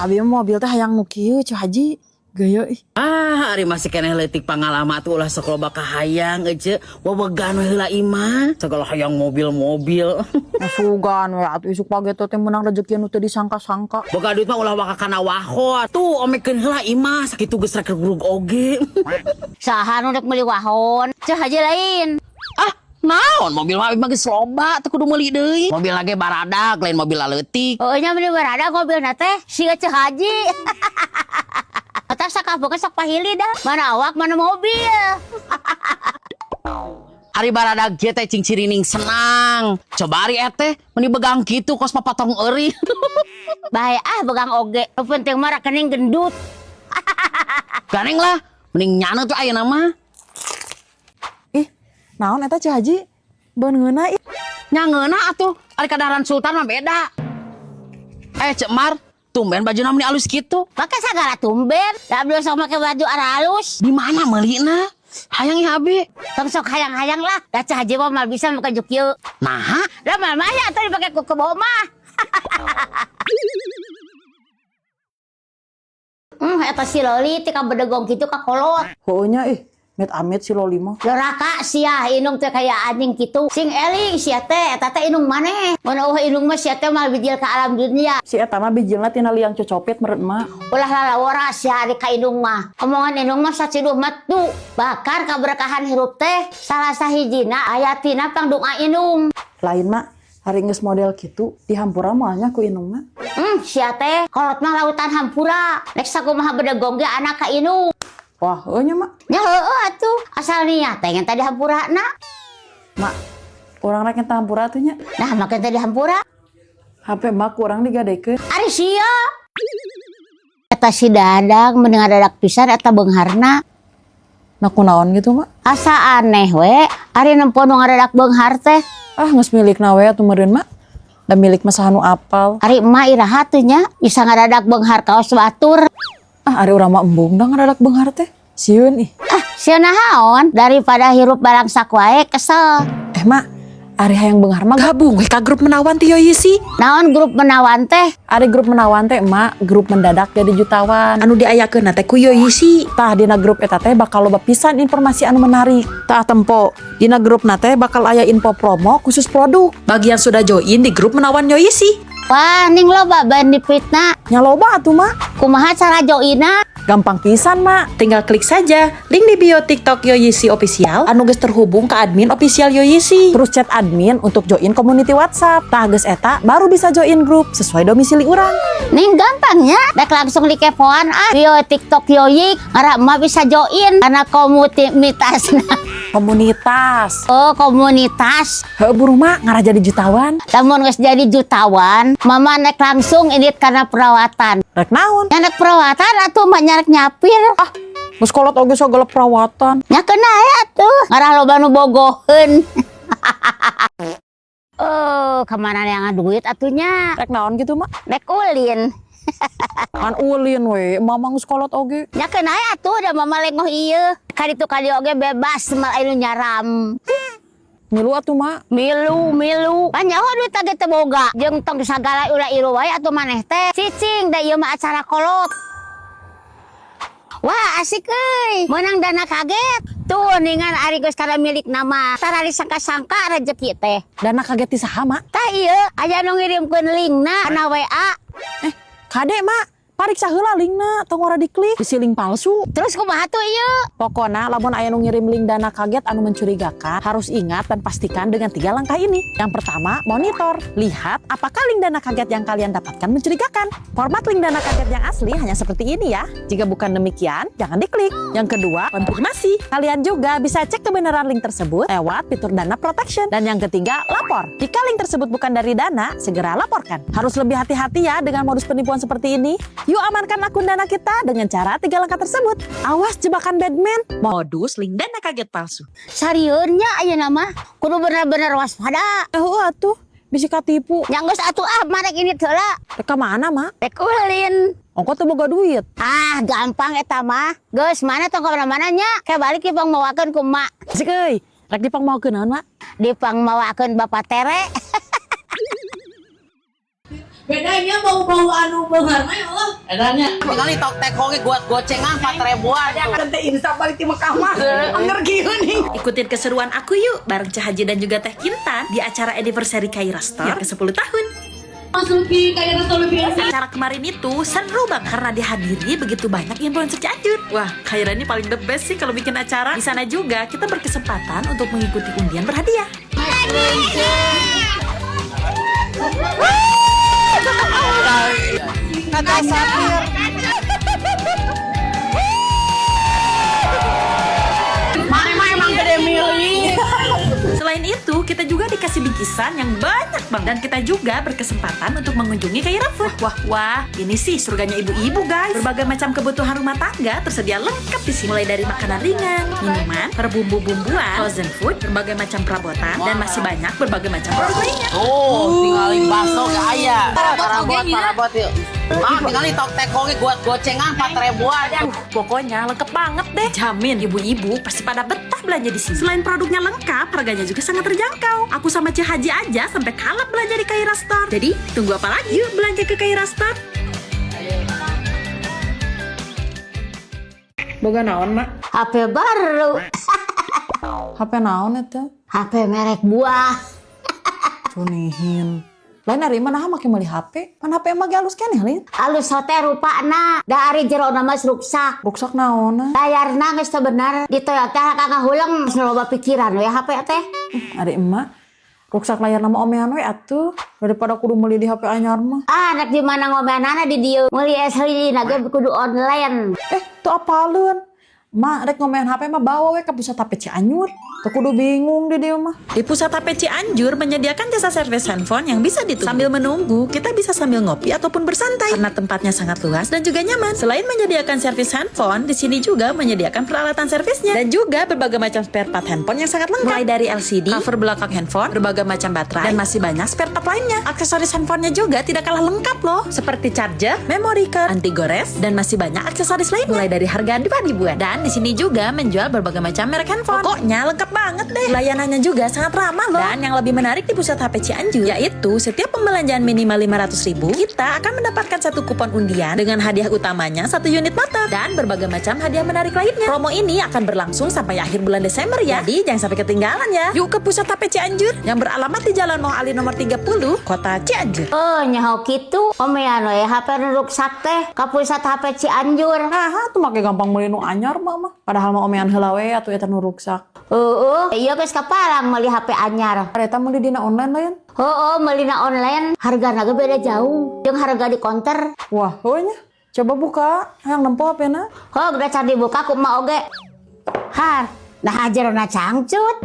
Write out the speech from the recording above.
Abi mah mobil teh hayang nu kieu, Ceu Haji. Gaya ih. Ah, ari masih keneh leutik pangalaman tuh ulah sok loba kahayang ece. Wewegan we heula imah. Segala hayang mobil-mobil. Sugan we atuh isuk page teh menang rezeki anu teu disangka-sangka. Boga duit mah ulah waka kana wahot. Tuh omekeun heula imah sakitu geus rek rug oge. Saha nu rek meuli wahon? Ceu Haji lain. Ah, naon mobil mah abi mah geus loba teu kudu meuli deui. Mobil lage baradak lain mobil leutik. Oh nya meuli barada mobilna teh siga Ceu Haji. Eta sakabeung sok pahili dah. Mana awak mana mobil. Ari baradak kieu teh cing cirining senang. Coba ari eteh meuni begang kitu kos papatong eury. Bae ah begang oge. Nu penting mah rekening gendut. Ganeng lah, mending nyana tuh ayeuna mah. Ih, naon eta Ceu Haji? Beun ngeunah ih. Nya ngeunah atuh, ari kadaharan sultan mah beda. Eh, Ceu Mar, tumben bajuna meni alus kitu. Pake sagala tumben. Da abdi sok make baju aralus. Di mana meulina? Hayang ih abi. Tong sok hayang-hayang lah. Da Ceu Haji mah moal bisa make baju kieu. Naha? Da moal mah ya atuh dipake ku kebo mah. Eta si Loli ti kabedegong kitu ka kolot. Heueuh nya ih, amit-amit si Loli mah. Doraka sia indung teh kaya anjing kitu. Sing eling sia teh eta teh indung maneh. Mun eueuh indung mah sia teh moal bijil ka alam dunia. Si eta mah bijilna tina liang cocopit meureun mah. Ulah lalawara sia ari ka indung mah. Omongan indung mah saciduh metu. Bakar kaberkahan hirup teh salah sahijina aya tina pangdoa indung. Lain mak, hari geus model kitu dihampura moal nya ku indung mah. Sia teh kolot mah lautan hampura. Rek sakumaha bedegong ge anak ka indung. Wah, heueuh nya mak. Nya heueuh atuh asal niat teh ngan tadi hampurana. Mak, urang rek nyenta hampura tuh nya. Nah, make tadi hampura. HP mak kurang digadekeun. Ari sia. Eta si Dadang mending dadak pisan eta beungharna. Nah kunaon gitu mak? Asa aneh we, ari nempo nu ngadadak beunghar teh. Ah, geus milikna we atuh meureun mak. Da milik mah saha nu apal. Ari emak iraha teh nya bisa ngadadak beunghar kaos batur. Ah, ari urang mah embung da ngadadak beunghar teh. Sieun ih. Ah, sieun naon daripada hirup balangsak wae kesel. Eh mak, ari hayang beunghar mah gabung we ka grup menawan ti Yoyisi. Naon grup menawan teh? Ari grup menawan teh emak, grup mendadak jadi jutawan. Anu diayakeun teh ku Yoyisi. Tah dina grup eta teh bakal loba pisan informasi anu menarik. Tah tempo, dina grup na teh bakal aya info promo khusus produk. Bagi yang sudah join di grup menawan Yoyisi. Wah, ning loba benefitna. Nya loba atuh mak. Kumaha cara joinna? Gampang pisan mak. Tinggal klik saja link di bio TikTok Yoyisi Official anu geus terhubung ke admin official Yoyisi. Terus chat admin untuk join community WhatsApp. Tah geus eta baru bisa join grup sesuai domisili urang. Ning gampangnya, dek langsung dikepoan ah bio TikTok Yoyi, ngarah emak bisa join karena komunitasna. Komunitas. Oh, komunitas. Heuh buru mak ngarah jadi jutawan. Lamun geus jadi jutawan, mama naik langsung ini karena perawatan. Rek naon? Nya perawatan atuh mah nyarek nyapir. Ah, geus kolot oge sagala perawatan. Nya kena ya tuh. Ngarah loba nu bogoheun. Oh, kemana yang duit atunya? Rek naon gitu mak? Rek ulin. Kan ulin we, mama geus kolot oge. Nya kena ya atuh da mama lengoh ieu. Kaditu kadieu oge bebas mal anu nyaram. Milu atuh mak. Milu, milu. Kan nyaho duit tage teu boga. Jeung tong sagala ulah iru wae atuh maneh teh. Cicing da ieu mah acara kolot. Wah, asik euy. Menang dana kaget. Tuh ningan ari geus kada milik nama. Tara disangka-sangka rezeki teh. Dana kaget ti saha mak? Tah ieu aya nu ngirimkeun linkna kana WA. Eh, kade mak. Pariksa heula linkna, tong ora diklik. Bisi link palsu. Terus kumaha tuh ieu? Pokona lamun aya nu ngirim link dana kaget anu mencurigakan, harus ingat dan pastikan dengan 3 langkah ini. Yang pertama, monitor. Lihat apakah link dana kaget yang kalian dapatkan mencurigakan. Format link dana kaget yang asli hanya seperti ini ya. Jika bukan demikian, jangan diklik. Yang kedua, konfirmasi. Kalian juga bisa cek kebenaran link tersebut lewat fitur Dana Protection. Dan yang ketiga, lapor. Jika link tersebut bukan dari Dana, segera laporkan. Harus lebih hati-hati ya dengan modus penipuan seperti ini. Yuk amankan akun Dana kita dengan cara 3 langkah tersebut. Awas jebakan Batman. Modus link dana kaget palsu. Sarieun nya ayeuna mah kudu bener-bener waspada. Heueuh atuh, bisi katipu. Nya geus atuh ah marek ini heula. Rek ka mana, Mak? Rek ulin. Ongko teu boga duit. Ah, gampang eta mah. Geus mana tong ka mana-mana nya. Kayak balik dipangmawakeun ku emak. Asik euy. Rek dipangmawakeun naon, Mak? Dipangmawakeun Bapak Tere. Bedanya bau-bau anu beunghar mah, ya Allah. Edanya tinggal tok teko ge buat gocengan 4 ribuan tuh. Teh insaf balik di Mekah mah. Anger kieu nih. Ikutin keseruan aku yuk bareng Ceu Haji dan juga Teh Kintan di acara anniversary Kaira Store yang ke-10 tahun. Masuki kayak rasa lebih enak. Acara kemarin itu seru banget karena dihadiri begitu banyak influencer Cianjur. Wah, Kaira ini paling the best sih kalau bikin acara. Di sana juga kita berkesempatan untuk mengikuti undian berhadiah. Kata sapir. Mana mah emang gede milih. Selain itu, kita juga dikasih bingkisan yang banyak banget. Dan kita juga berkesempatan untuk mengunjungi Kaira Food. Wah, wah, ini sih surganya ibu-ibu, guys. Berbagai macam kebutuhan rumah tangga tersedia lengkap di sini. Mulai dari makanan ringan, minuman, perbumbu-bumbuan, frozen food, berbagai macam perabotan, dan masih banyak berbagai macam produk lainnya. Tuh, tinggalin bakso ke aya. Parabot Parabot, oge nya. Parabot yuk. Ah, tinggalin tok teko ge buat gocengan 4 ribuan. Pokoknya lengkap banget deh. Jamin ibu-ibu pasti pada betah belanja di sini. Selain produknya lengkap, harganya juga sangat terjangkau. Aku sama Ceu Haji aja sampai kalap belanja di Kaira Store. Jadi, tunggu apa lagi? Yuk belanja ke Kaira Store. Boga naon, Mak? HP baru. HP naon eta? HP merek buah. Cunihin. Lain ari mana make meuli HP? Pan HP mah ge alus keneh lain. Alus teh rupana. Da ari jerona mah ruksak. Ruksak naonna? Layarna geus teu bener. Ditoyok teh ngahuleng, geus loba pikiran we HP teh. Ari emak ruksak layar nama omean we atuh daripada kudu meuli di HP anyar mah. Ah, rek di mana ngomeanana di dieu? Meuli es lilin ge kudu online. Eh, tuh apaleun? Mak rek ngomean HP mah bawa we ke pusat HP Cianjur. Teu kudu bingung di dieu mah. Di pusat HP Cianjur menyediakan jasa servis handphone yang bisa ditunggu. Sambil menunggu, kita bisa sambil ngopi ataupun bersantai karena tempatnya sangat luas dan juga nyaman. Selain menyediakan servis handphone, di sini juga menyediakan peralatan servisnya dan juga berbagai macam spare part handphone yang sangat lengkap. Mulai dari LCD, cover belakang handphone, berbagai macam baterai, dan masih banyak spare part lainnya. Aksesoris handphonenya juga tidak kalah lengkap loh, seperti charger, memory card, anti gores, dan masih banyak aksesoris lainnya. Mulai dari harga 2 ribuan. Dan di sini juga menjual berbagai macam merek handphone. Pokoknya lengkap banget deh. Layanannya juga sangat ramah loh. Dan yang lebih menarik di pusat HP Cianjur, yaitu setiap pembelanjaan minimal 500 ribu, kita akan mendapatkan satu kupon undian dengan hadiah utamanya satu unit motor dan berbagai macam hadiah menarik lainnya. Promo ini akan berlangsung sampai akhir bulan Desember ya. Jadi jangan sampai ketinggalan ya. Yuk ke pusat HP Cianjur yang beralamat di Jalan Moh Ali nomor 30, Kota Cianjur. Oh, nyaho kitu. Omean we HP nu ruksak teh ka pusat HP Cianjur. Nah, tuh make gampang meuli nu anyar mah mah. Padahal mah omean heula we atuh eta nu ruksak. Heeh, ieu geus kapalang meuli HP anyar. Eta meuli dina online lain. Heeh, meulina online hargana ge beda jauh jeung harga di konter. Wah, heuh nya. Coba buka, hayang nempo HP-na. Heuh, udah can dibuka ku emak oge. Har, nah jerona cangcut.